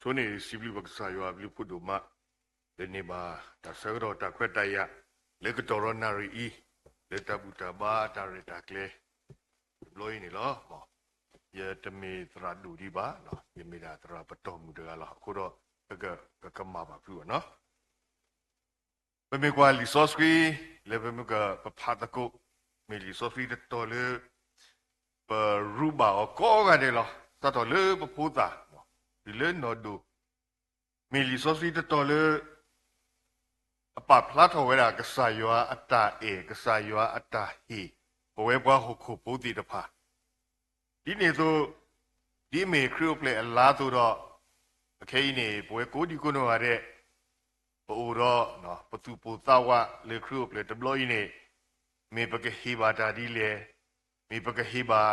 အဃိန့ၣ် စံးဘျုးပကစၢ်ယွၤအဘျုးဖးဒိၣ်မး, လၢန့ၢ်ဘၣ်တၢ်ဆၢကတီၢ်တၢ်ခွဲးတၢ်ယာ် လၢကတီၢ်ဒီးနၣ်ရံၣ်အံၤ, လၢတၢ်ဘူၣ်တၢ်ဘါတၢ်ရဲၣ်တၢ်ကျဲၤ တဘျီအံၤန့ၣ်လီၤ. ယတမ့ၢ်သရၣ်ဒိၣ်ဒံးဘၣ်, ယမ့ၢ်ဒၣ်သရၣ်ပတီၢ်မုၢ်တဂၤလီၤ. အဃိဒီး ပကမၤဘၣ်ဖုးအီၤနီၤ. ပမ့ၢ်ကွၢ်လံာ်စီဆှံ လၢပမ့ၢ်ကပဖးသကိး, မ့ၢ်လံာ်စီဆှံတတီၤလၢ ပရူးဘၣ်အီၤကိးဂၤဒဲးလီၤ. စးထီၣ်လၢပဖိသၣ် တုၤလၢနီၢ်ဒိၣ်, မ့ၢ်လံာ်စီဆှံတတီၤလၢ အပာ်ဖျါထီၣ်ဝဲဒၣ်ကစၢ်ယွၤအတၢ်အဲၣ် ကစၢ်ယွၤအတၢ်ဟ့ၣ် ပဝဲပှၤဟီၣ်ခိၣ်ဖိသ့ၣ်တဖၣ် ဒ်န့ၣ်အသိး, ဒ်အမ့ၢ်ခရံာ်အိၣ်ဖျဲၣ်အလါအသိးဒီး, အခဲအံၤန့ၣ် ပဝဲကိးဒံကိးနီၢ်ဂၤဒဲး, ပအိၣ်ဒီး ပသူၣ်ပိၢ်သးဝးလၢခရံာ်အိၣ်ဖျဲၣ်တဘျီအံၤန့ၣ်, မ့ၢ်ပကဟ့ၣ်ဘၣ်တၢ်ဒ်လဲၣ်, မ့ၢ်ပကဟ့ၣ်ဘၣ်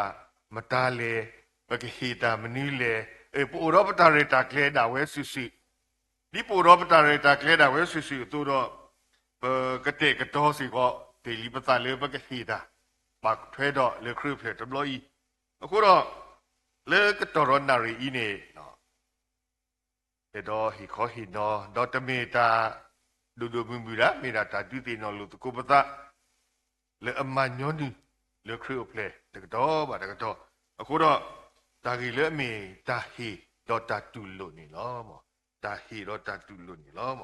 မတၤလဲၣ်, ပကဟ့ၣ်တၢ်မနုၤလဲၣ်, ပအိၣ်ဒီးပတၢ်ရဲၣ်တၢ်ကျဲၤဒၣ်ဝဲစုာ်စုာ်, ဒ်ပအိၣ်ဒီးပတၢ်ရဲၣ်တၢ်ကျဲၤဒၣ်ဝဲစုာ်စုာ်အသိးဒီး, ပကတဲာ်ကတီၤစ့ၢ်ကီး တ့ၢ်လံပသးလၢပကဟ့ၣ်တၢ် ဘၣ်ထွဲဒီးလၢခရံာ်အိၣ်ဖျဲၣ်တဘျီအံၤ, အဃိဒီး လၢကတီၢ်ဒီးနၣ်ရံၣ်အံၤန့ၣ် အဲၣ်ဒိးဟ့ၣ်ခီဟ့ၣ်နီၤ ဒီးတမ့ၢ်တၢ်ဒိၣ်ဒိၣ်မုၢ်မုၢ်ဒၣ် မ့ၢ်ဒၣ်တၢ်ဒုးသ့ၣ်နီၣ်လိာ်သကိးပသး လၢအမၤညီနုၢ်လၢခရံာ်အိၣ်ဖျဲၣ်တကတီၢ်ဘၣ်တကတီၢ်, အဃိဒီး တၢ်ဂ့ၢ်လၢအမ့ၢ်တၢ်ဟ့ၣ်ဒီးတၢ်တူၢ်လိာ်န့ၣ်လီၤ. တၢ်ဟ့ၣ်ဒီးတၢ်တူၢ်လိာ်န့ၣ်လီၤ.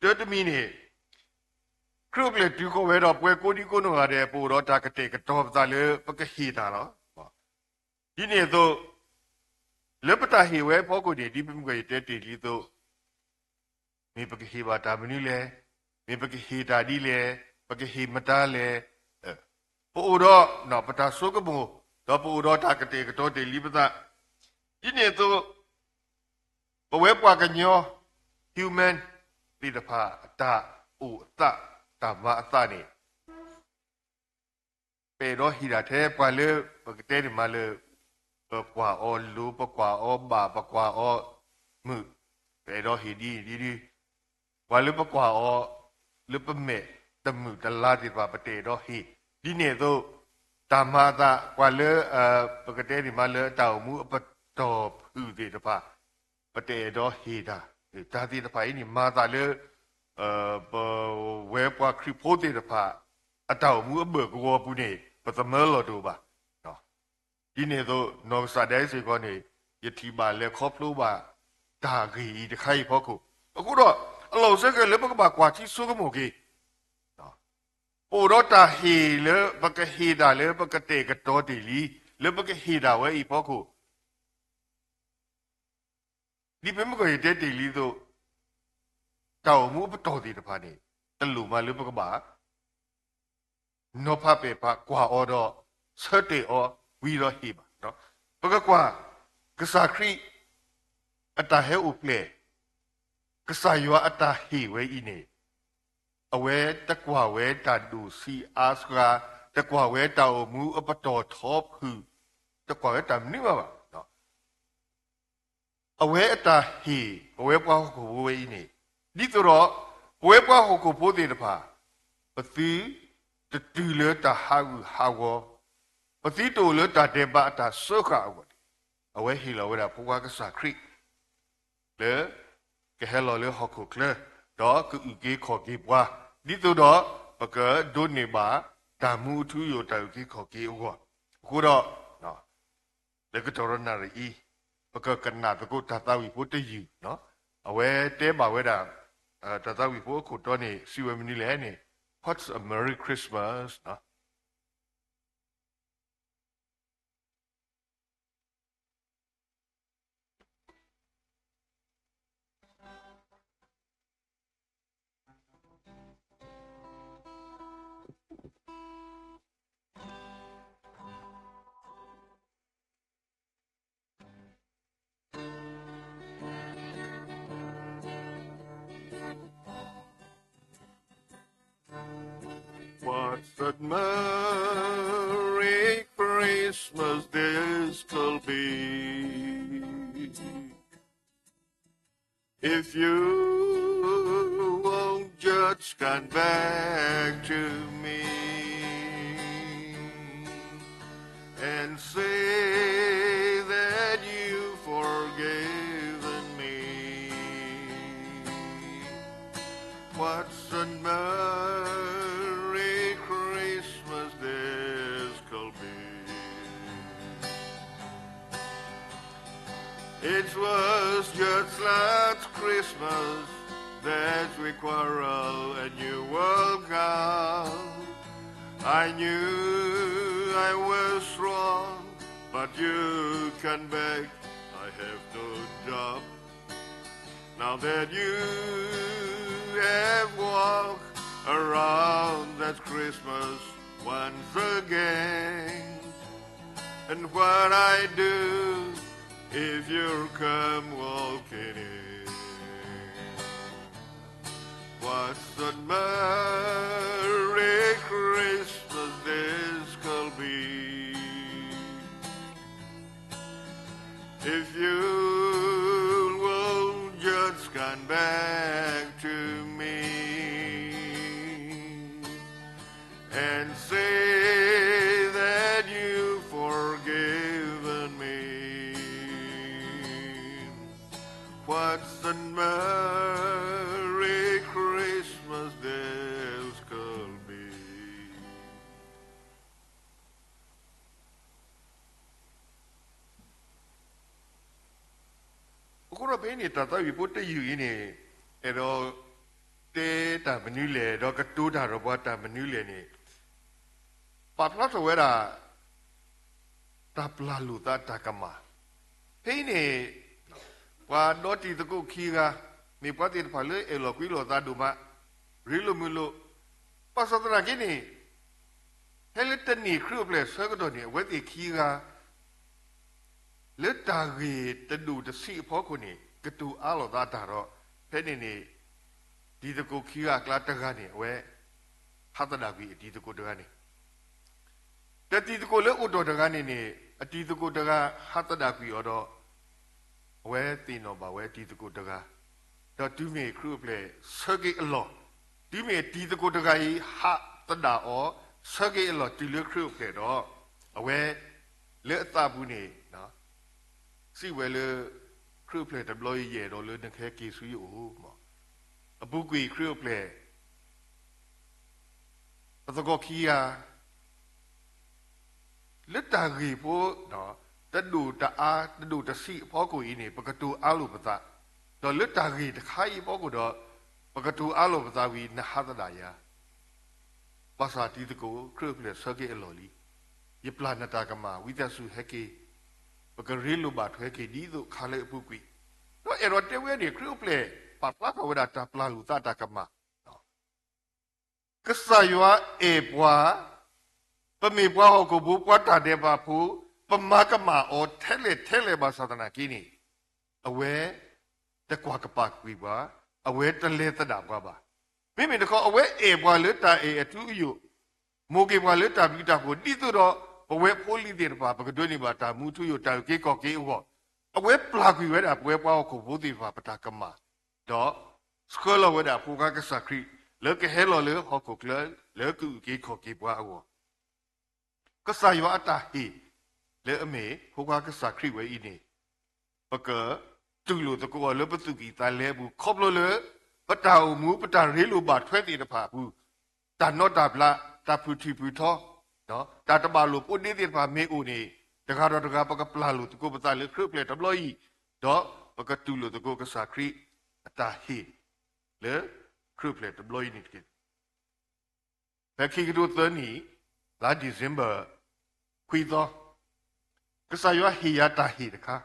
တၢ်တမံၤန့ၣ် ခရံာ်အိၣ်ဖျဲၣ်တုၤဃီၤဝဲဒီး ပဝဲကိးဒံကိးနီၢ်ဂၤဒဲး ပအိၣ်ဒီးတၢ်ကတဲာ်ကတီၤပသးလၢပကဟ့ၣ်တၢ်လီၤ. ဒ်န့ၣ်အသိး လၢပတၢ်ဟ့ၣ်ဝဲအဖီခိၣ်န့ၣ် ဒ်ပမုၢ်ကီၢ်ယတဲတ့ၢ်လံအသိး, မ့ၢ်ပကဟ့ၣ်ဘၣ်တၢ်မနုၤလဲၣ်, မ့ၢ်ပကဟ့ၣ်တၢ်ဒ်လဲၣ်, ပကဟ့ၣ်မတၤလဲၣ်, ပအိၣ်ဒီးပတၢ်ဆိကမိၣ်, ဒီးပအိၣ်ဒီးတၢ်ကတဲာ်ကတီၤတ့ၢ်လံပသး, ဒ်န့ၣ်အသိး ပဝဲပှၤကညီ human သ့ၣ်တဖၣ် အတၢ်အိၣ်အသး တၢ်မၤအသးန့ၣ် ပအဲၣ်ဒိးဟ့ၣ်တၢ်ထဲပှၤလၢ ပကတဲန့ၣ်မးလၢ ပကွၢ်အီၤလိၤ ပကွၢ်အီၤဘၣ် ပကွၢ်အီၤမုာ်, ပအဲၣ်ဒိးဟ့ၣ်ဒ်အံၤဒ်ဒ်, ပှၤလၢပကွၢ်အီၤ လၢပမဲာ်တမုာ်တလၤသ့ၣ်တဖၣ် ပတအဲၣ်ဒိးဟ့ၣ်, ဒ်န့ၣ်အသိး တၢ်မၤအသး ပှၤလၢ ပကတဲန့ၣ်မးလၢတၢ်အိၣ်မူအပတီၢ်ဖုၣ်သ့ၣ်တဖၣ် ပတအဲၣ်ဒိးဟ့ၣ်တၢ်, တၢ်သ့ၣ်တဖၣ်အံၤန့ၣ် မၤအသးလၢ ပဝဲပှၤခရံာ်ဖိသ့ၣ်တဖၣ် အတၢ်အိၣ်မူအဘၢၣ်ကဝီၤပူၤန့ၣ် ပသမၢလီၤတအိၣ်ဘၣ်. ဒ်န့ၣ်အသိး နီၢ်ကစၢ်ဒၣ်အံၤစ့ၢ်ကီးန့ၣ် ယထံၣ်ဘၣ်လဲၤခီဖျိဘၣ် တၢ်ဂ့ၢ်အံၤတခါအံၤအဖီခိၣ်, အဃိဒီး အလီၢ်အိၣ်ဆၢက့ၤလၢပကဘၣ်ကွၢ်ထံဆိကမိၣ်က့ၤ ပအိၣ်ဒီးတၢ်ဟ့ၣ်လၢ ပကဟ့ၣ်တၢ်လၢပကတဲာ်ကတီၤတ့ၢ်လံ လၢပကဟ့ၣ်တၢ်ဝဲအံၤအဖီခိၣ် ဒ်ပမုၢ်ကီၢ်ယတဲတ့ၢ်လံအသိး, တၢ်အိၣ်မူအပတီၢ်သ့ၣ်တဖၣ်န့ၣ် တလိၣ်မးလၢပကဘၣ် နီၤဖးပဲာ်ဖးကွၢ်အီၤဒီး ဆၢတဲာ်အီၤဝံၤဒီးဟ့ၣ်ဘၣ်. ပကကွၢ် ကစၢ်ခရံာ် အတၢ်ဟဲအိၣ်ဖျဲၣ်, ကစၢ်ယွၤအတၢ်ဟ့ၣ်ဝဲအံၤန့ၣ် အဝဲတကွၢ်ဝဲတၢ်ဒိၣ်ဆံးအါစှၤ, တကွၢ်ဝဲတၢ်အိၣ်မူအပတီၢ်ထီဖုၣ်, တကွၢ်ဝဲတၢ်မနုၤမးဘၣ်. အဝဲအတၢ်ဟ့ၣ် ပဝဲပှၤဟီၣ်ခိၣ်ဖိဝဲအံၤန့ၣ် ဒ်သိးဒီး ပဝဲပှၤဟီၣ်ခိၣ်ဖိသ့ၣ်တဖၣ် ပသုတတုၤလၢတၢ်ဟးဂူာ်ဟးဂီၤ, ပသုတအိၣ်လၢတၢ်ဒဲးဘးအတၢ်စၢဃာ်အဂီၢ်န့ၣ် အဝဲဟ့ၣ်လီၤဝဲဒၣ်ဖိခွါကစၢ်ခရံာ် လၢ ကဟဲလီၤလၢဟီၣ်ခိၣ်ချၢ ဒီးကအုၣ်က့ၤခီၣ်က့ၤပှၤ ဒ်သိးဒီး ပကဒိးန့ၢ်ဘၣ် တၢ်မူအထူအယိာ် တၢ်အုၣ်က့ၤခီၣ်က့ၤအဂီၢ်, အဃိဒီး လၢကတီၢ်ဒီးနၣ်ရံၣ်အံၤ ပကကနၣ်သကိးတၢ်သးဝံၣ်ဖိတယုၢ်, အဝဲတဲဘၣ်ဝဲဒၣ် တၢ်သးဝံၣ်ဖိအခိၣ်တီန့ၣ် စံးဝဲမနုၤလဲၣ်န့ၣ် What's a Merry Christmas? What a merry Christmas this will be if you won't just come back to me and say that you've forgiven me. What a merry Christmas this could be. It was just last Christmas that we quarreled and you were gone. I knew I was wrong, but you came back. I have no job. Now that you have walked around that Christmas once again, and what I do if you come walking in? What a merry Christmas this could be. If you will just come back to me and say that you've forgiven me, what a merry Christmas this could be. အဃိဒီးဖဲအံၤန့ၣ် တၢ်သးဝံၣ်ဖိတယုၢ်အံၤန့ၣ် အဲၣ်ဒိးတဲတၢ်မနုၤလဲၣ် ဒီးကတိၤတၢ်ဒီးပှၤတၢ်မနုၤလဲၣ်န့ၣ် ပာ်ဖျါထီၣ်ဝဲဒၣ် တၢ်ပျၢ်လိာ်သးတၢ်ကမၣ်. ဖဲအံၤန့ၣ် ပှၤဒီတံၤသကိးခံဂၤ မ့ၢ်ပှၤသ့ၣ်တဖၣ်လၢအဲၣ်လိာ်ကွံလိာ်သးဒိၣ်မး, ရ့လိာ်မုာ်လိာ်, ဘၣ်ဆၣ်သနာ်က့န့ၣ် ဖဲလၢတနံၣ်ခရံာ်အိၣ်ဖျဲၣ်ဆၢကတီၢ်န့ၣ် အဝဲသ့ၣ်ခံဂၤ လၢတၢ်ဂ့ၢ်တဒိၣ်တဆံးအဖီခိၣ်န့ၣ် ကတိၤအါလိာ်သးတၢ်ဒီး ဖဲန့ၣ်န့ၣ် တံၤသကိးခံဂၤအကျါတဂၤန့ၣ် အဝဲ ဟးသဒၣ်ကွံာ်အတံၤသကိးတဂၤန့ၣ် တံၤသကိးလၢအိၣ်တီၢ်တဂၤန့ၣ်န့ၣ် အတံၤသကိးတဂၤဟးသဒၣ်ကွံာ်အီၤဒီး အဝဲသ့ၣ်နီၣ်ဘၣ်ဝဲအတံၤသကိးတဂၤ, ဒီးတုၤမ့ၢ်ခရံာ်အိၣ်ဖျဲၣ်ဆၢက့ၤအလီၢ်, တုၤမ့ၢ်အတံၤသကိးတဂၤအံၤ ဟးသဒၣ်အီၤ ဆၢက့ၤအလီၢ်တုၤလၢခရံာ်အိၣ်ဖျဲၣ်ဒီး အဝဲ လၢအသးပူၤန့ၣ် စံးဝဲလၢ ခရံာ်အိၣ်ဖျဲၣ်တဘျီအံၤ ယအဲၣ်ဒိးလၢနကဟဲက့ၤဆူယအိၣ် အပူၤကွံာ်ခရံာ်အိၣ်ဖျဲၣ် ပသကိးခံဂၤ လၢတၢ်ဂ့ၢ်ဖိ တဒိၣ်တအါ တဒိၣ်တဆံးအဖီခိၣ်အံၤန့ၣ် ပကတိၤအါလိာ်ပသး, ဒီးလၢတၢ်ဂ့ၢ်တခါအံၤအဖီခိၣ်ဒီး ပကတိၤအါလိာ်ပသးဝံၤ နဟးသဒၣ်ယၤ ဘၣ်ဆၣ်တံၤသကိး ခရံာ်အိၣ်ဖျဲၣ်ဆၢက့ၤအလီၢ်လံ, ယပျၢ်နတၢ်ကမၣ် ဝံသးစူၤဟဲက့ၤ, ပကရ့လိာ်ဘၣ်ထွဲက့ၤ ဒ်သိးခါလၢအပူၤကွံာ်, ဒီးအဲၣ်ဒိးတဲဝဲန့ၣ် ခရံာ်အိၣ်ဖျဲၣ် ပာ်ဖျါထီၣ်ဝဲဒၣ်တၢ်ပျၢ်လိာ်သးတၢ်ကမၣ် ကစၢ်ယွၤအဲၣ်ပှၤ, ပမ့ၢ်ပှၤဟီၣ်ခိၣ်ဖိ ပှၤတၢ်ဒဲးဘးဖိ, ပမၤကမၣ်အီၤထဲလဲၣ်ထဲလဲၣ်ဘၣ်ဆၣ်သနာ်က့န့ၣ်, အဝဲတကွၢ်ကပာ်ကွံာ်ပှၤ, အဝဲတလဲၤသဒၣ်ပှၤဘၣ်. မ့မ့ၢ်တခီ အဝဲအဲၣ်ပှၤလၢတၢ်အဲၣ်အထူအယိာ်, မိၢ်က့ၤပှၤလၢတၢ်ဘျုးတၢ်ဖှိၣ် ဒ်သိးဒီး ပဝဲဖိလံၤသ့ၣ်တဖၣ် ပကဒိးန့ၢ်ဘၣ်တၢ်မူထူယိာ် တၢ်အုၣ်က့ၤခီၣ်က့ၤအဂီၢ်, အဝဲပျၢ်ကွံာ်ဝဲဒၣ်ပဝဲပှၤဟီၣ်ခိၣ်ဖိသ့ၣ်တဖၣ် ပတၢ်ကမၣ်, ဒီးဆှၢလီၤဝဲဒၣ်ဖိခွါကစၢ်ခရံာ် လၢကဟဲလီၤလၢဟီၣ်ခိၣ်ချၢ လၢကအုၣ်က့ၤခီၣ်က့ၤပှၤအဂီၢ် ကစၢ်ယွၤအတၢ်ဟ့ၣ် လၢအမ့ၢ်ဖိခွါကစၢ်ခရံာ်ဝဲအံၤန့ၣ်, ပကတူၢ်လိာ်သကိးအီၤလၢပသူၣ်ကံၢ်သးလဲအပူၤ ခီဖျိလၢ ပတၢ်အိၣ်မူ ပတၢ်ရ့လိာ်ဘၣ်ထွဲသ့ၣ်တဖၣ်အပူၤ, တၢ်နီၣ်တၢ်ဘျး, တၢ်ဖုၣ်ထံၣ်ဖုၣ်ထီ, တၢ်တဘၣ်လိာ်ဖိးဒ့သ့ၣ်တဖၣ်မ့ၢ်အိၣ်န့ၣ်, တဂၤဒီးတဂၤ ပကပျၢ်လိာ်သကိးပသးလၢခရံာ်အိၣ်ဖျဲၣ်တဘျီအံၤ, ဒီးပကတူၢ်လိာ်သကိးကစၢ်ခရံာ်အတၢ်ဟ့ၣ် လၢခရံာ်အိၣ်ဖျဲၣ်တဘျီအံၤန့ၣ်တက့ၢ်. ဖဲခံကထိသၢနံၣ် လါ December ခွံသီ, ကစၢ်ယွၤဟ့ၣ်ယၤတၢ်ဟ့ၣ်တခါ,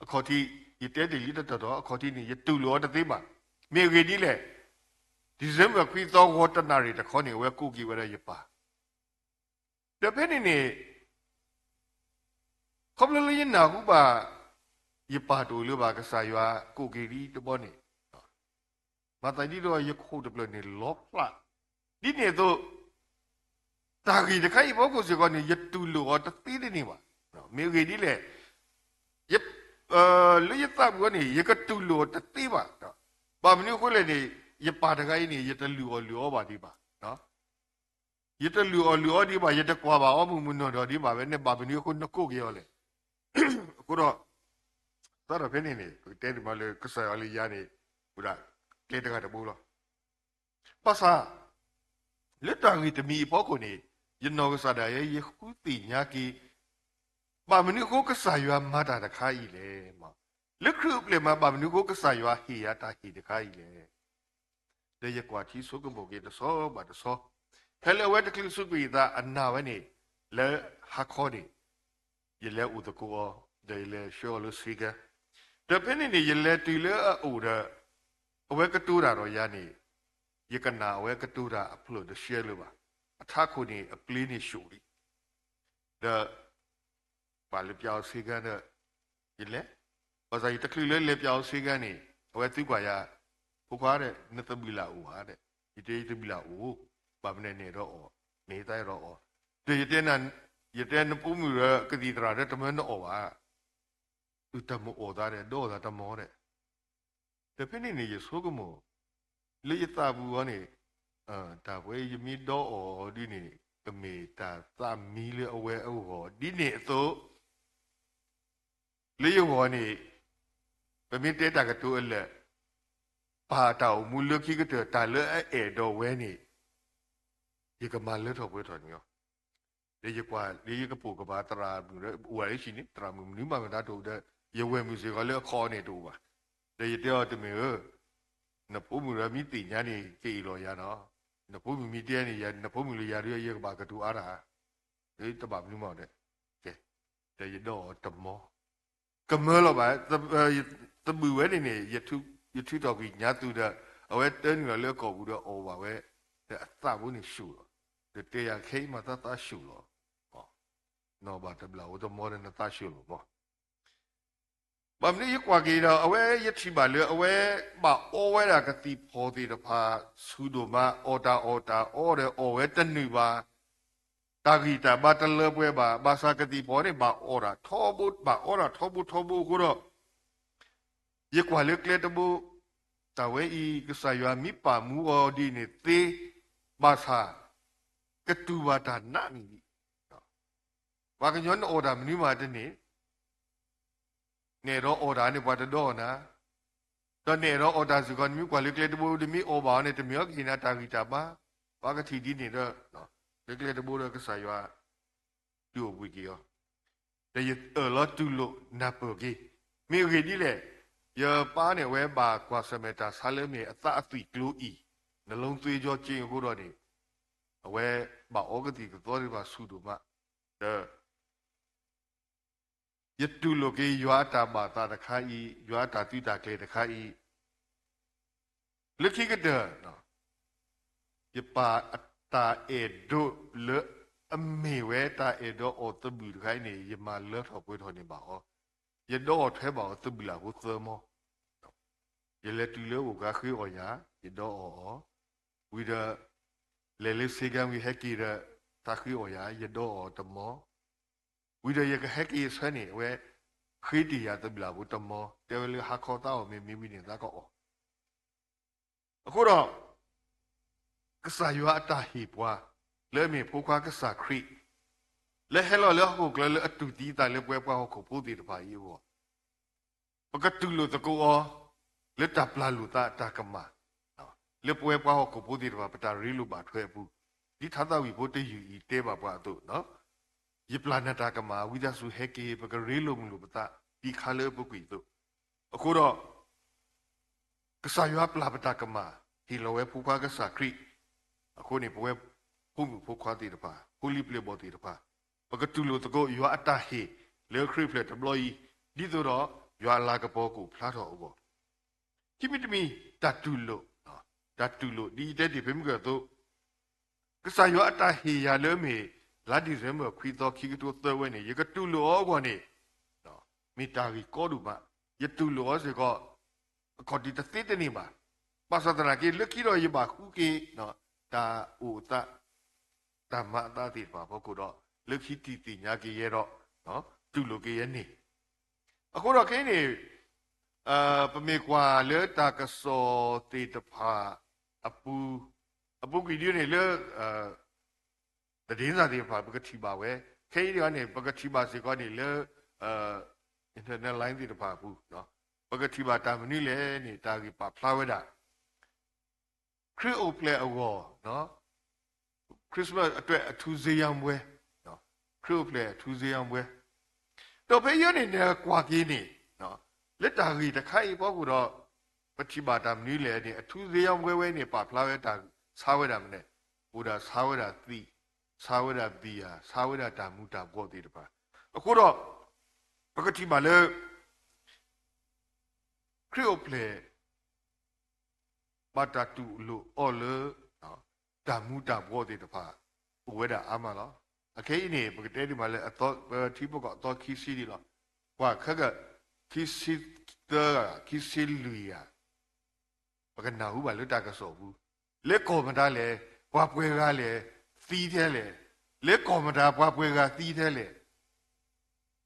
အခီၣ်ထံး ယတဲတ့ၢ်လံတတီၤတီၤ အခီၣ်ထံးန့ၣ် ယတူၢ်လိာ်အီၤတသ့ဘၣ်. မ့ၢ်အဂ့ၢ်ဒ်လဲၣ်, December ခွံသီ ဂီၤတနၣ်ရံၣ်တခီန့ၣ် အဝဲကိးက့ၤဝဲဒၣ်ယပၢ် ဒီးဖဲန့ၣ်န့ၣ် ခီဖျိလၢယနၢ်ဟူဘၣ် ယပၢ်တအိၣ်လၢၤဘၣ် ကစၢ်ယွၤကိးက့ၤဒ်တဘျီန့ၣ်, မၤသးဒ်သိးယခိၣ်တဖျၢၣ်န့ၣ်လီဖျး, ဒ်န့ၣ်အသိး တၢ်ဂ့ၢ်တခါအံၤအဖီခိၣ်စ့ၢ်ကီးန့ၣ် ယတူၢ်လိာ်အီၤတသ့တန့ၢ်ဘၣ်. မ့ၢ်အဂ့ၢ်ဒ်လဲၣ်, လၢယသးပူၤန့ၣ် ယကတူၢ်လိာ်အီၤတသ့ဘၣ်. ဘၣ်မနုၤအဃိလဲၣ်န့ၣ် ယပၢ်တဂၤအံၤန့ၣ် ယတလုၢ်အီၣ်လုၢ်အီဘၣ်ဒံးဘၣ် ယတလုၢ်အီၣ်လုၢ်အီဒံးဘၣ်, ယတကွၢ်ဘၣ်အီၤမုၢ်မုၢ်နီၢ်နီၢ်ဒံးဘၣ်, ဝဲန့ၣ်ဘၣ်မနုၤအဃိနကိးက့ၤအီၤလဲၣ်. အဃိဒီး စးထီၣ်ဖဲန့ၣ်န့ၣ် ပကတဲန့ၣ်မးလၢကစၢ်ယွၤလၢယၤန့ၣ် ဝဲဒၣ် တဲတဂၤတဘိလီၤ. ဘၣ်ဆၣ် လၢတၢ်ဂ့ၢ်တမံၤအဖီခိၣ်န့ၣ် ယနီၢ်ကစၢ်ဒၣ်ယဲ ယဃုသ့ၣ်ညါက့ၤ ဘၣ်မနုၤအဃိကစၢ်ယွၤမၤတၢ်တခါအံၤလဲၣ်. လၢခရံာ်အိၣ်ဖျဲၣ်မး ဘၣ်မနုၤအဃိကစၢ်ယွၤဟ့ၣ်ယၤတၢ်ဟ့ၣ်တခါအံၤလဲၣ်. ဒီးယကွၢ်ထံဆိကမိၣ်က့ၤတဆီဘၣ်တဆီ, ဖဲလၢအဝဲတချုးစူးကွံာ်အသးအနၢ်ဝဲန့ၣ် လၢဟါခီန့ၣ် ယလဲၤအိၣ်သကိးအီၤ, ဒီးယလဲၤဆှၢအီၤလၢစ့ကၤ, ဒီးဖဲန့ၣ်န့ၣ် ယလဲၤတုၤလၢအအိၣ်ဒီး အဝဲကတိၤတၢ်ဒီးယၤန့ၣ်, ယကနၣ်အဝဲကတိၤတၢ်အဖျၢၣ်တရှဲလၢၤဘၣ်. အထးခိၣ်န့ၣ် အပျ့ၤန့ၣ်ဆှိၣ်လံ, ဒီး ပှၤလဲၤပျးအီၤစ့ကၤဒီး ယလဲၤ, ဘၣ်ဆၣ်ယတချုးလၢလဲၤပျးအီၤစ့ကၤန့ၣ် အဝဲသံကွၢ်ယၤ, ဖိခွါဒီး နသဘံၣ်လၢ်အိၣ်ဧါဒီး, ယတဲယတဘံၣ်လၢ်အိၣ်, ဘၣ်မနုၤနအဲၣ်ဒိးအီၣ်, မ့ၢ်သးအဲၣ်ဒိးအီၣ်, ဒီး ယတဲနဖိမုၣ်ဒီးကသံၣ်သရၣ်ဒီးတမၢနအီၣ်ဘၣ်, အုၣ်တၢ်မ့ၢ်အီၣ်သးဒီး ဒီးအီၣ်သးတမီၤဒီး ဒီးဖဲန့ၣ်န့ၣ် ယဆိကမိၣ် လၢယသးပူၤအီၤန့ၣ်, တၢ်ပဝဲယမ့ၢ်ဒီးအီၣ်ဒ်န့ၣ် ကမ့ၢ်တၢ်သးမံလၢအဝဲအဂီၢ်ဒ်န့ၣ်အသိး, လၢယဂီၢ်န့ၣ် ပမ့ၢ်တဲတၢ်ကတိၤအလၢာ်, ပၢ်တၢ်အိၣ်မူလၢခံကတၢၢ် တၢ်လၢအအဲၣ်ဒိးဝဲန့ၣ် ယကမၤလၢထီၣ်ပှဲၤထီၣ်န့ၣ်လီၤ. ဒီးယကွၢ်လၢယကပိာ်ကပၤသရၣ်မုၣ်ဒီး အိၣ်ဝဲလၢဟံၣ်န့ၣ် သရၣ်မုၣ်မနုၤမးမတၤတအိၣ်ဒီး ယဝဲၢ်မုၣ်စ့ၢ်ကီးလၢအခီၣ်န့ၣ်တအိၣ်ဘၣ်. ဒီးယတဲအီၤ တမ့ၢ်ဧၢ, နဖိမုၣ်ဒီးမ့ၢ်သ့ၣ်ညါန့ၣ် ကအ့ၣ်လိာ်ယၤနီၤ, နဖိမုၣ်မ့ၢ်တဲန့ၣ် နဖိမုၣ်လၢယၤဒီး ယကဘၣ်ကတိၤအါတၢ်, တဘၣ်မနုၤမးဒီး, ကဲ, ဒီးယဒီးအီၤတမီၤ ကမၢလီၤဘၣ်, သဘုၣ်ဝဲန့ၣ်န့ၣ် ယထုးထီၣ်ကွံာ်ညါသုဒီး အဝဲတၢနုာ်လီၤလၢအကိာ်ပူၤဒီးအီၣ်ဘၣ်ဝဲ, ဒီးအသးဖိန့ၣ်ဆူၣ်လီၤ, ဒီးတဲယၤခဲအံၤမးသးသးဆူၣ်လီၤ, နီၢ်ဘၣ်တဘျီအိၣ်တမီၤဒီးနသးဆူၣ်လီၤမီၤ ဘၣ်မနုၤယကွၢ်က့ၤဒီး အဝဲယထံၣ်ဘၣ်လၢအဝဲဘၣ်အီဝဲဒၣ်ကသံၣ်ဖီၣ်သ့ၣ်တဖၣ် ဆူၣ်ဒိၣ်မး အီၣ်တၢ်အီၣ်တၢ်အီဒီးအီၣ်ဝဲတနုာ်ဘၣ်, တၢ်ဂံၢ်တၢ်ဘါတလၢပှဲၤဘၣ်, ဘၣ်ဆၣ်ကသံၣ်ဖီၣ်န့ၣ် ဘၣ်အီတၢ်ထီဘိ ဘၣ်အီတၢ်ထီဘိထီဘိအဃိဒီး ယကွၢ်လၢကျဲတဘိ, တၢ်ဝဲအံၤ ကစၢ်ယွၤမ့ၢ်ပာ်မူအီၤဒ်န့ၣ်သ့, ဘၣ်ဆၣ် ကတူၢ်ဘၣ်တၢ်နးနံၣ်လံ. ပှၤကညီနအီၣ်တၢ်မနုၤမးတန့ၢ်, နအဲၣ်ဒိးအီၣ်တၢ်န့ၣ် ပှၤတဒီးအီၣ်နၤ, ဒီးနအဲၣ်ဒိးအီၣ်တၢ်စ့ၢ်ကီး နမ့ၢ်ကွၢ်လၢကျဲတဘိ နမ့ၢ်အီၣ်ဘၣ်အီၤန့ၣ် တမ့ၢ်အီၤကဟ့ၣ်နၤတၢ်ဂံၢ်တၢ်ဘါ, ပှၤကထံၣ်ဒ်န့ၣ်ဒီး လၢကျဲတဘိဒီးကစၢ်ယွၤ တူၢ်အိၣ်ဘှံးက့ၤအီၤ, ဒီးယအၢၣ်လီၤတူၢ်လိာ်နၢ်ပၢၢ်က့ၤ, မ့ၢ်အဂ့ၢ်ဒ်လဲၣ်, ယပၢ်န့ၣ် အဝဲဘၣ်ကွၢ်ဆၢၣ်မဲာ်တၢ်ဆါလၢမ့ၢ်အသးအသွံၣ်ကျိအံၤ, နလုံးသွေးကြောကျိအဃိဒီးန့ၣ်, အဝဲဘၣ်အီကသံၣ်ကသီသ့ၣ်တဖၣ်ဆူၣ်ဒိၣ်မး, ဒီး ယတူၢ်လိာ်က့ၤယွၤအတၢ်ဘၣ်သးတခါအံၤ, ယွၤအတၢ်သုးတၢ်ကျဲၤတခါအံၤ, လၢခံကတၢၢ် ယပၢ်အတၢ်အဲၣ်ဒိးလၢအမ့ၢ်ဝဲတၢ်အဲၣ်ဒိးအီၣ်သဘုၣ်တခါအံၤန့ၣ် ယမၤလၢထီၣ်ပှဲၤထီၣ်န့ၢ်ဘၣ်အီၤ, ယဒီးအီၣ်ထွဲဘၣ်အီၤသဘုၣ်လၢ်ဖိသၢမီ, ယလဲၤတုၤလၢအအိၣ်ကါဃ့အီၣ်ယၤ, ယဒီးအီၣ်အီၤ, ဝံၤဒီး လဲၤလၢစ့ကၤဝံၤဟဲက့ၤဒီး သးဃ့အီၣ်ယၤ ယဒီးအီၣ်တမီ, ဝံၤဒီးယကဟဲက့ၤအဆၢန့ၣ် အဝဲ ဃ့တ့ၢ်ယၤသဘုၣ်လၢ်ဖိတမီ, တဲဝဲလၢဟါခီသးအီၣ်မ့ၢ်မ့ၢ်ဝံၤန့ၣ် သးကအီၣ် အဃိဒီး ကစၢ်ယွၤအတၢ်ဟ့ၣ်ပှၤ လၢအမ့ၢ်ဖိခွါကစၢ်ခရံာ် လၢဟဲလီၤလၢဟီၣ်ခိၣ်ချၢလၢအတူၢ်သံအသးလၢပဝဲပှၤဟီၣ်ခိၣ်ဖိသ့ၣ်တဖၣ်အံၤအဂီၢ်, ပကတူၢ်လိာ်သကိးအီၤ လၢတၢ်ပျၢ်လိာ်သးအတၢ်ကမၣ်, လၢပဝဲပှၤဟီၣ်ခိၣ်ဖိသ့ၣ်တဖၣ် ပတၢ်ရ့လိာ်ဘၣ်ထွဲအပူၤ, ဒ်ထါသၣ်ဝံၤဖိတယုၢ်အံၤတဲဘၣ်ပှၤအသိး, ယပျၢ်နတၢ်ကမၣ် ဝံသးစူၤဟဲက့ၤ ပကရ့လိာ်မုာ်လိာ်ပသး သံခါလၢအပူၤကွံာ်အသိး, အဃိဒီး ကစၢ်ယွၤပျၢ်ပတၢ်ကမၣ် ဟ့ၣ်လီၤဝဲဖိခွါကစၢ်ခရံာ်, အဃိန့ၣ် ပဝဲဖိမုၣ်ဖိခွါသ့ၣ်တဖၣ် ဖိလံၤပျဲၢ်ဘီၣ်သ့ၣ်တဖၣ်, ပကတူၢ်လိာ်သကိး ယွၤအတၢ်ဟ့ၣ် လၢခရံာ်ဖျၢၣ်တဘျီအံၤ, ဒ်သိးဒီး ယွၤအလၤကပီၤကအိၣ်ဖျါထီၣ်အဂီၢ်, ခံမံၤတမံၤ တၢ်တူၢ်လိာ်, တၢ်တူၢ်လိာ် ဒ်ယတဲတ့ၢ်ဖဲမုၢ်ကၢၢ်အသိး ကစၢ်ယွၤအတၢ်ဟ့ၣ်ယၤလၢမ့ၢ် လါဒံၣ်စဲဘၢၣ်ခွံသီ ခံကထိသၢဝဲန့ၣ် ယကတူၢ်လိာ်အီၤအဂီၢ်န့ၣ်, မ့ၢ်တၢ်ဂ့ၢ်ကီဒိၣ်မး, ယတူၢ်လိာ်အီၤစ့ၢ်ကီး အခီၣ်ထံးတသ့တန့ၢ်ဘၣ်. ဘၣ်ဆၣ်သနာ်က့ လၢခံဒီးယဘၣ်ဃုက့ၤ တၢ်အိၣ်အသး တၢ်မၤအသးသ့ၣ်တဖၣ်အဖီခိၣ်ဒီး လၢခံတံၢ်သ့ၣ်ညါက့ၤယဲဒီး တူၢ်လိာ်က့ၤယဲန့ၣ်, အဃိဒီးခဲအံၤန့ၣ် ပမ့ၢ်ကွၢ်လၢတၢ်ကစီၣ်သ့ၣ်တဖၣ်အပူၤ, အပူၤကွံာ်ဒ်န့ၣ်လၢ သဒ့စၢ်သ့ၣ်တဖၣ် ပကထံၣ်ဘၣ်ဝဲ, ခဲအံၤန့ၣ် ပကထံၣ်ဘၣ်စ့ၢ်ကီးန့ၣ်လၢ internet line သ့ၣ်တဖၣ်အပူၤ, ပကထံၣ်ဘၣ်တၢ်မနုၤလဲၣ်န့ၣ် တၢ်ဂ့ၢ်ပာ်ဖျါဝဲဒၣ် ခရံာ်အိၣ်ဖျဲၣ်အဂီၢ် Christmas အတွက် အထူးဈေးရောင်းပွဲ, ခရံာ်အိၣ်ဖျဲၣ်အထူးဈေးရောင်းပွဲ, ဒီးဖဲအံၤန့ၣ် နကွၢ်က့ၤန့ၣ် လၢတၢ်ဂ့ၢ်တခါအံၤအဖီခိၣ်ဒီး ပထံၣ်ဘၣ်တၢ်မနုၤလဲၣ်န့ၣ် အထူးဈေးရောင်းပွဲဝဲန့ၣ် ပာ်ဖျါဝဲတၢ်ဆါဝဲဒၣ်မနုၤလဲၣ်, အိၣ်ဒၣ်ဆါဝဲဒၣ်သံး, ဆါဝဲဒၣ် beer, ဆါဝဲဒၣ်တၢ်မူၤတၢ်ဘှီးသ့ၣ်တဖၣ်. အဃိဒီး ပကထံၣ်ဘၣ်လၢ ခရံာ်အိၣ်ဖျဲၣ် ဘၣ်တၢ်တူၢ်လိာ်အီၤလၢ တၢ်မူၤတၢ်ဘှီးသ့ၣ်တဖၣ် အိၣ်ဝဲဒၣ်အါမးလီၤ. အခဲအံၤန့ၣ် ပကတဲဒံးမးလၢ ပထံဖိကီၢ်အသီခံဆံဒံးလီၤ. ကွၢ်ခဲက ခံဆံသၢဂၤ ခံဆံလွံၢ်ဂၤ ပကနၢ်ဟူဘၣ်လၢတၢ်ကစီၣ်ပူၤ, လၢကီၢ်မတၤလဲၣ်, ပှၤပှဲၤဂၤလဲၣ်, သံထဲလဲၣ်, လၢကီၢ်မတၤပှၤပှဲၤဂၤသံထဲလဲၣ်,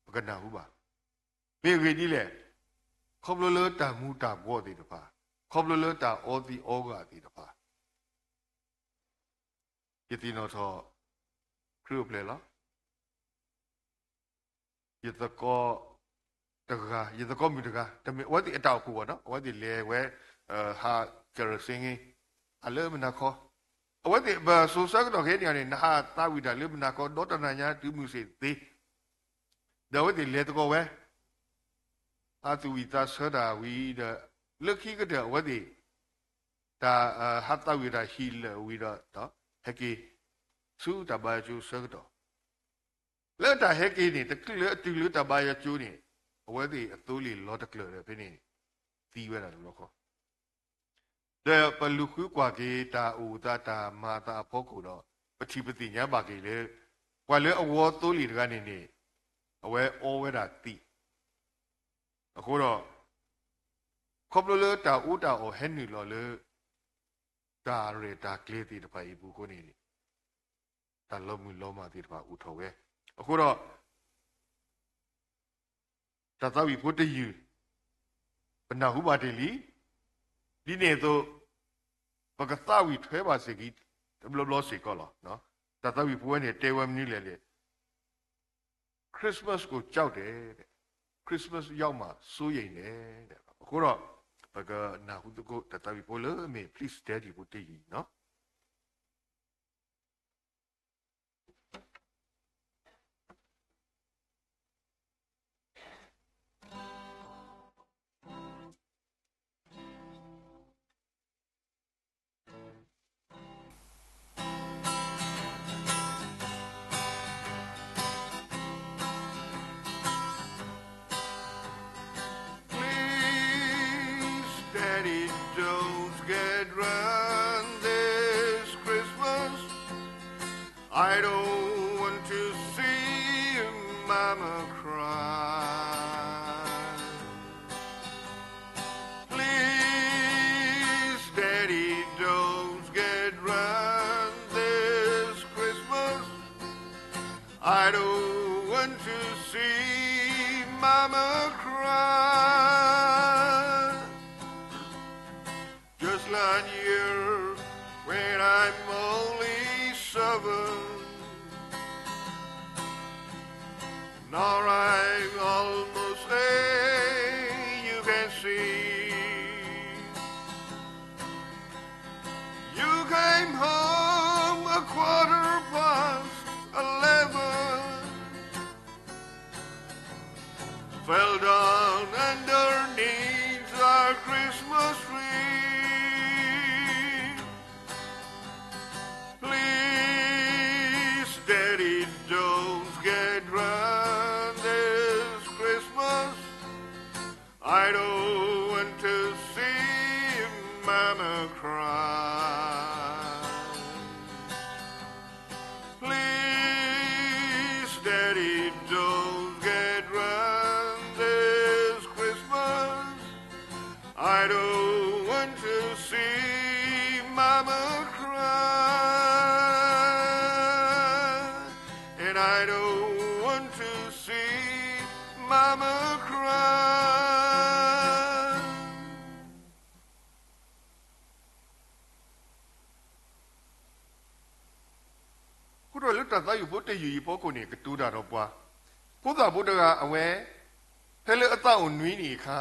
ပကနၢ်ဟူဘၣ်. မ့ၢ်အဂ့ၢ်ဒ်လဲၣ်, ခီဖျိလၢတၢ်မူၤတၢ်ဘှီးသ့ၣ်တဖၣ်, ခီဖျိလၢတၢ်အီသံးအီဂၤသ့ၣ်တဖၣ်, ယသ့ၣ်နီၣ်ထီၣ် ခရံာ်အိၣ်ဖျဲၣ်လီၤ. ယသကိးတဂၤ, ယသကိးမုၣ်တဂၤ, တမ့ၢ်အဝဲသ့ၣ်အတၢ်အိၣ်ဖှိၣ်ဘၣ်နီၤ, အဝဲသ့ၣ်လဲၤဝဲ ဟး ကရၢၣ်စ့င့ အလၢမုၢ်နၤခီ, အဝဲသ့ၣ်ပစိၤဆၢကတီၢ်ခဲအံၤန့ၣ် နဟးသးဝံၣ်တၢ်လၢမုၢ်နၤခီ ဒီတနၤညါတုၤမုၢ်ဆ့ၣ်သ့, ဒီးအဝဲသ့ၣ်လဲၤသကိးဝဲ ဟးသူၣ်ဝံၣ်သးဆၢတၢ်ဝံၤဒီး လၢခံကတၢၢ်အဝဲသ့ၣ် တၢ် ဟးသးဝံၣ်တၢ်ဟံၣ်လၢာ်ဝံၤဒီး ဟဲက့ၤဆူတၢ်ဘါယွၤကၠိဆၢကတီၢ်, လၢတၢ်ဟဲက့ၤန့ၣ် တချုးလၢအတုၤလၢတၢ်ဘါယွၤကၠိန့ၣ် အဝဲသ့ၣ်အသိလ့ၣ်လီၤတကျၢၢ်ဒီးဖဲန့ၣ် သံဝဲဒၣ်တဘျီဃီ ဒီးပလူၤဃုကွၢ်က့ၤတၢ်အိၣ်သးတၢ်မၤအသးအဖီခိၣ်ဒီး ပထံၣ်ပသ့ၣ်ညါဘၣ်က့ၤလၢ ပှၤလၢအဝီသိလ့ၣ်တဂၤန့ၣ်န့ၣ် အဝဲအီဝဲဒၣ်သံး, အဃိဒီး ခီဖျိလၢတၢ်အူတၢ်အီၣ်ဟဲနုာ်လီၤလၢ တၢ်ရဲၣ်တၢ်ကျဲၤသ့ၣ်တဖၣ်အံၤအပူၤအဃိန့ၣ် တၢ်လီၤမုၢ်လီၤမၢ်သ့ၣ်တဖၣ်အိၣ်ထီၣ်ဝဲ, အဃိဒီး တၢ်သးဝံၣ်ဖိတယုၢ် ပနၢ်ဟူဘၣ်တ့ၢ်လံ, ဒ်န့ၣ်အသိး ပကသးဝံၣ်ထွဲဘၣ်စ့ၢ်ကီး တဘျီဘျီစ့ၢ်ကီးလီၤ. တၢ်သးဝံၣ်ဖိဝဲန့ၣ်တဲဝဲမနုၤလဲၣ်န့ၣ် Christmas ကိုကြောက်တယ်, Christmas ရောက်မှာစိုးရိမ်တယ်, အဃိဒီး ပကနၢ်ဟူသကိးတၢ်သးဝံၣ်ဖိလၢအမ့ၢ် Please Daddy ဖိတယုၢ်လီၤ. Please, Daddy, don't get drunk this Christmas. I don't want to see Mama cry. Please, Daddy, don't get drunk this Christmas. I don't want to see Mama cry. Just like you when I'm only seven. Now I'm almost eight, you can see. You came home a quarter past eleven. Fell down underneath our Christmas tree. Please, Daddy, don't get drunk this Christmas. I don't want to see Mama cry. Please, Daddy, don't get drunk this Christmas. I don't want to see Mama cry. And I don't want to see Mama cry. အဃိဒီးလၢတၢ်သးဝံၣ်ဖိတယုၢ် ယံၤဖီခိၣ်န့ၣ် ကတိၤတၢ်ဒီးပှၤ, ဖိသၣ်ဖိတဂၤအဝဲ ဖဲလၢအသးအိၣ်နွံနံၣ်အခါ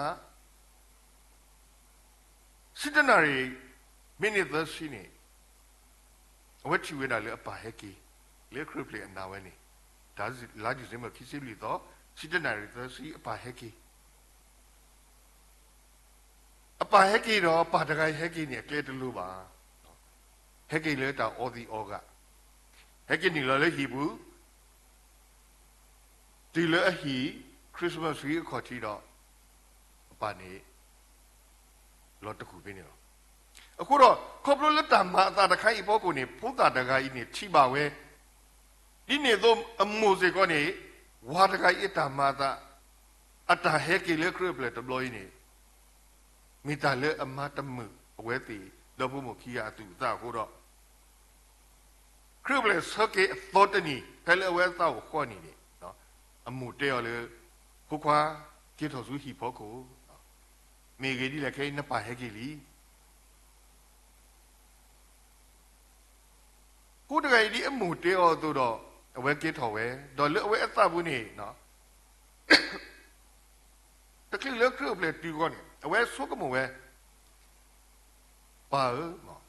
ဆံတနၣ်ရံၣ် မ့ၢ်န့ၢ်သၢဆံန့ၣ် အဝဲထံၣ်ဝဲဒၣ်လၢအပၢ်ဟဲက့ၤ လၢခရံာ်အိၣ်ဖျဲၣ်အနၢ်ဝဲန့ၣ်, တၢ်လါ December ခံဆံလွံၢ်သီ ဆံတၢနၣ်ရံၣ်သၢဆံ အပၢ်ဟဲက့ၤ. အပၢ်ဟဲက့ၤဒီး ပၢ်တဂၤအံၤဟဲက့ၤန့ၣ် အကျဲတလိၤဘၣ်. ဟဲက့ၤလၢတၢ်အီသံးအီဂၤ, ဟဲက့ၤနုာ်လီၤလၢဟံၣ်ပူၤ, တုၤလၢအဟံၣ် Christmas tree အခီၣ်ထံးဒီး အပၢ်န့ၣ် လီၤတကူၣ်ဖဲန့ၣ်လီၤ. အဃိဒီး ခီဖျိလၢတၢ်မၤအသးတခါအံၤအဖီခိၣ်န့ၣ် ဖိသၣ်တဂၤအံၤန့ၣ်ထံၣ်ဘၣ်ဝဲ, ဒ်န့ၣ်အသိးအမိၢ်စ့ၢ်ကီးန့ၣ် ဝၤတဂၤအံၤအတၢ်မၤအသး, အတၢ်ဟဲက့ၤလၢခရံာ်အိၣ်ဖျဲၣ်တဘျီအံၤန့ၣ် မ့ၢ်တၢ်လၢအမၤတမုာ်အဝဲသ့ၣ် ဒီဖိမိၢ်ခံဂၤအသူၣ်အသးအဃိဒီး ခရံာ်အိၣ်ဖျဲၣ်ဆၢက့ၤအသီတနံၤ ဖဲလၢအဝဲအသးအိၣ်ဃီနံၤန့ၣ် အမိၢ်တဲအီၤလၢ ဖိခွါ က့ၤထီၣ်ဆူဟံၣ်ဖီခိၣ်, မ့ၢ်ဂ့ၢ်ဒ်လဲၣ်ခဲအံၤ နပၢ်ဟဲက့ၤလံ. ဖိတဂၤအံၤဒ်အမိၢ်တဲအီၤအသိးဒီး အဝဲက့ၤထီၣ်ဝဲ, ဒီးလၢအဝဲအသးပူၤန့ၣ် တချုးလၢခရံာ်အိၣ်ဖျဲၣ်တုၤအဂီၢ်န့ၣ် အဝဲဆိကမိၣ်ဝဲ, ပၢ်ဧၢ, ခရံာ်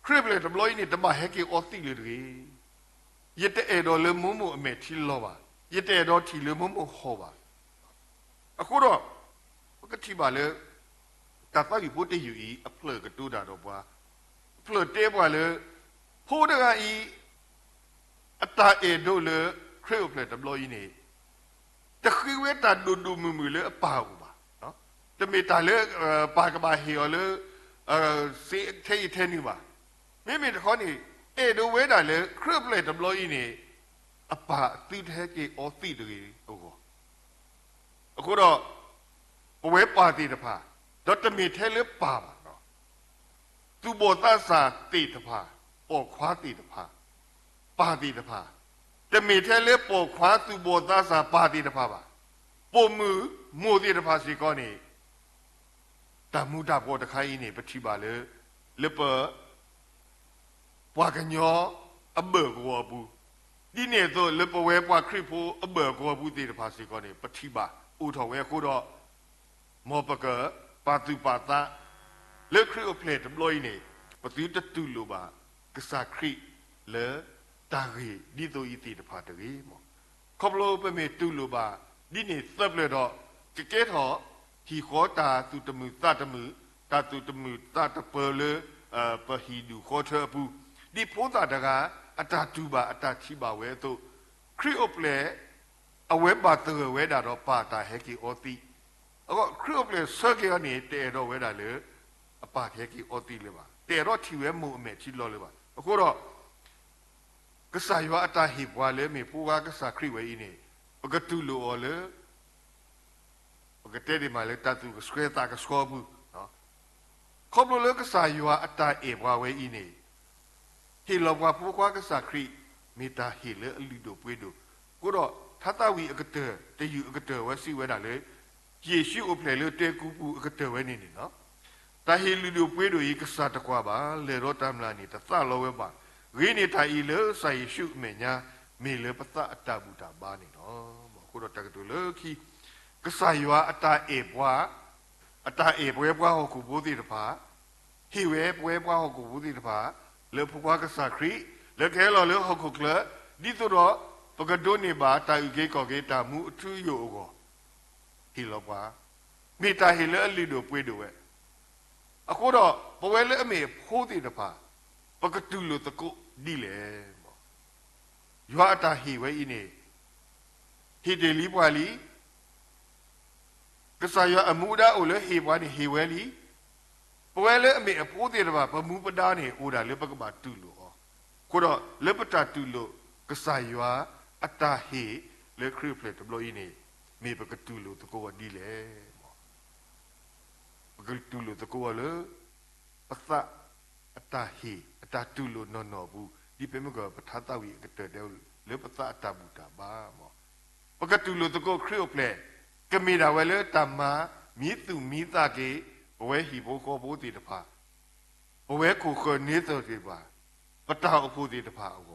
အိၣ်ဖျဲၣ်တဘျီအံၤန့ၣ် တဘၣ်ဟဲက့ၤအီသံးလၢၤတဂ့ၤ. ယတအဲၣ်ဒိးလၢမိၢ်မိၢ်အမဲာ်ထံလီၤဘၣ်. ယတအဲၣ်ဒိးထံၣ်လၢမိၢ်မိၢ်ဟီၣ်ဘၣ်. အဃိဒီး ပကထံၣ်ဘၣ်လၢ တၢ်သးဝံၣ်ဖိတယုၢ်အံၤ အဖျၢၣ်ကတိၤတၢ်ဒီးပှၤ, အဖျၢၣ်တဲပှၤလၢ ဖိတဂၤအံၤ အတၢ်အဲၣ်ဒိးလၢ ခရံာ်အိၣ်ဖျဲၣ်တဘျီအံၤန့ၣ် တဃ့ဝဲတၢ်ဒိၣ်ဒိၣ်မုၢ်မုၢ်လၢအပၢ်အအိၣ်ဘၣ်. တမ့ၢ်တၢ်လၢ ပၢ်ကဘၣ်ဟ့ၣ်အီၤလၢ စ့ထဲအံၤထဲနုၤဘၣ်. မ့မ့ၢ်တခီန့ၣ် အဲၣ်ဒိးဝဲဒၣ်လၢ ခရံာ်အိၣ်ဖျဲၣ်တဘျီအံၤန့ၣ် အပၢ်သုတဟဲက့ၤအီသံးတဂ့ၤအဂီၢ် အဃိဒီး ပဝဲပၢ်သ့ၣ်တဖၣ်, ဒီးတမ့ၢ်ထဲလၢပၢ်ဘၣ်, သူၣ်ဘီၣ်သးစၢ်သ့ၣ်တဖၣ်, ပိာ်ခွါသ့ၣ်တဖၣ်, ပၢ်သ့ၣ်တဖၣ်, တမ့ၢ်ထဲလၢပိာ်ခွါသူၣ်ဘီၣ်သးစၢ်ပၢ်သ့ၣ်တဖၣ်ဘၣ်, ပိာ်မုၣ်မိၢ်သ့ၣ်တဖၣ်စ့ၢ်ကီးန့ၣ် တၢ်မူၤတၢ်ဘှီၣ်တခါအံၤန့ၣ် ပထံၣ်ဘၣ်လၢ လၢပ ပှၤကညီအဘၢၣ်ကဝီၤအပူၤ, ဒ်န့ၣ်အသိးလၢပဝဲပှၤခရံာ်ဖိအဘၢၣ်ကဝီၤအပူၤသ့ၣ်တဖၣ်စ့ၢ်ကီးန့ၣ် ပထံၣ်ဘၣ်အိၣ်ထီၣ်ဝဲအဃိဒီး, မ်ပကပာ်သူၣ်ပာ်သး လၢခရံာ်အိၣ်ဖျဲၣ်တဘျီအံၤန့ၣ် ပသုတတူၢ်လိာ်ဘၣ်ကစၢ်ခရံာ်လၢတၢ်ဂ့ၢ်ဒ်သိးအံၤသ့ၣ်တဖၣ်တဂ့ၤမး. ခီဖျိပမ့ၢ်တူၢ်လိာ်ဘၣ်ဒ်န့ၣ်သၢပျၢၤဒီး ကကဲထီၣ်ဟံၣ်ဃီတၢ်သူၣ်တမုာ်သးတမုာ်, တၢ်သူၣ်တမုာ်သးတပၢၤလၢ ပဟံၣ်ဒူၣ်ဃီထၢအပူၤ, ဒ်ဖိသၣ်တဂၤ အတၢ်တူၢ်ဘၣ်အတၢ်ထံၣ်ဘၣ်ဝဲအသိး, ခရံာ်အိၣ်ဖျဲၣ် အဝဲဘၣ်သဂၢၢ်ဝဲဒၣ်ဒီးပၢ်တၢ်ဟဲက့ၤအီသံး, အဃိခရံာ်အိၣ်ဖျဲၣ်ဆၢက့ၤအီၤန့ၣ် တအဲၣ်ဒိးဝဲဒၣ်လၢ အပၢ်ကဟဲက့ၤအီသံးလၢၤဘၣ်, တအဲၣ်ဒိးထံၣ်ဝဲမိၢ်အမဲာ်ထံလီၤလၢၤဘၣ်. အဃိဒီး ကစၢ်ယွၤအတၢ်ဟ့ၣ်ပှၤလၢမ့ၢ်ဖိခွါကစၢ်ခရံာ်ဝဲအံၤန့ၣ် ပကတူၢ်လိာ်အီၤလၢ ပကတဲဒ်မးလၢတၢ်သူၣ်ကဆှဲသးကဆှီအပူၤ, ခီဖျိလၢကစၢ်ယွၤအတၢ်အဲၣ်ပှၤဝဲအံၤန့ၣ် ဟ့ၣ်လီၤပှၤဖိခွါကစၢ်ခရံာ် မ့ၢ်တၢ်ဟ့ၣ်လၢအလုၢ်ဒိၣ်ပှ့ၤဒိၣ်, အဃိဒီးထါသးဝံၣ်အကတၢၢ် တယုၢ်အကတၢၢ်ဝဲစံးဝဲဒၣ်လၢ ယ့ၣ်ၡူးအိၣ်ဖျဲၣ်လၢတဲကူပူၤအကတၢၢ်ဝဲန့ၣ်န့ၣ်လီၤ. တၢ်ဟ့ၣ်လုၢ်ဒိၣ်ပှ့ၤဒိၣ်အံၤ ကစၢ်တကွၢ်ဘၣ်, လၢၢ်ဒီးတၢ်မျၢ်န့ၣ် တသးလီဝဲဘၣ်. ဂ့ၤန့ၢ်တၢ်အံၤလၢကစၢ်ယ့ၣ်ၡူးအမဲာ်ညါ မ့ၢ်လၢပသးအတၢ်ဘူၣ်တၢ်ဘါန့ၣ်လီၤ. အဃိဒီးတၢ်ကတိၤလၢခံ ကစၢ်ယွၤအတၢ်အဲၣ်ပှၤ, အတၢ်အဲၣ်ပဝဲပှၤဟီၣ်ခိၣ်ဖိသ့ၣ်တဖၣ်, ဟ့ၣ်ဝဲပဝဲပှၤဟီၣ်ခိၣ်ဖိသ့ၣ်တဖၣ် လၢဖိခွါကစၢ်ခရံာ် လၢကဟဲလီၤလၢဟီၣ်ခိၣ်ချၢ ဒ်သိးဒီး ပကဒိးန့ၢ်ဘၣ်တၢ်အုၣ်က့ၤခီၣ်က့ၤတၢ်မူအထူအယိာ်အဂီၢ် ဟ့ၣ်လီၤပှၤ, မ့ၢ်တၢ်ဟ့ၣ်လၢအလုၢ်ဒိၣ်ပှ့ၤဒိၣ်ဝဲ. အဃိဒီး ပဝဲလၢအမ့ၢ်အဖိသ့ၣ်တဖၣ် ပကတူၢ်လိာ်သကိးဒ်လဲၣ်. ယွၤအတၢ်ဟ့ၣ်ဝဲအံၤန့ၣ် ဟ့ၣ်တ့ၢ်လံပှၤလံ. ကစၢ်ယွၤအမူဒါအိၣ်လၢဟ့ၣ်ပှၤန့ၣ်ဟ့ၣ်ဝဲလံ. ပဝဲလၢအမ့ၢ်အဖိသ့ၣ်တဖၣ် ပမူပဒါန့ၣ် အိၣ်ဒၣ်လၢပကဘၣ်တူၢ်လိာ်အီၤ. အဃိဒီး လၢပတၢ်တူၢ်လိာ်ကစၢ်ယွၤအတၢ်ဟ့ၣ်လၢခရံာ်အိၣ်ဖျဲၣ်တဘျီအံၤန့ၣ် မ့ၢ်ပကတူၢ်လိာ်သကိးအီၤဒ်လဲၣ်. ပကတူၢ်လိာ်သကိးအီၤလၢ ပသးအတၢ်ဟ့ၣ် အတၢ်တူၢ်လိာ်နီၢ်နီၢ်အပူၤ ဒ်ဖဲမုၢ်ကီၢ်ပထါသးဝံၣ်အကတၢၢ်တဲ လၢပသးအတၢ်ဘူၣ်တၢ်ဘါမး. ပကတူၢ်လိာ်သကိးခရံာ်အိၣ်ဖျဲၣ် ကမ့ၢ်ဒၣ်ဝဲလၢတၢ်မၤမံသူၣ်မံသးက့ၤ ပဝဲဟံၣ်ဖိဃီဖိသ့ၣ်တဖၣ် ပဝဲခိၣ်ဃၢၤန့သၢၣ်သ့ၣ်တဖၣ် ပတၢ်အိၣ်ဖှိၣ်သ့ၣ်တဖၣ်အဂီၢ်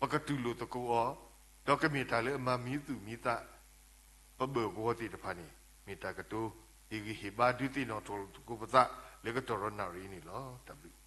ပကတူၢ်လိာ်သကိးအီၤ ဒီးကမ့ၢ်တၢ်လၢအမၤမံသူၣ်မံသး ပဘၢၣ်ကဝီၤသ့ၣ်တဖၣ်န့ၣ် မ့ၢ်တၢ်ကတိၤ ဟ့ၣ်ဂံၢ်ဟ့ၣ်ဘါဒုးသ့ၣ်နီၣ်ထီၣ်လိာ်သကိးပသး လၢကတီၢ်ရီနၣ်ရံၣ်အံၤန့ၣ်လီၤ. တၢ်ဘျုး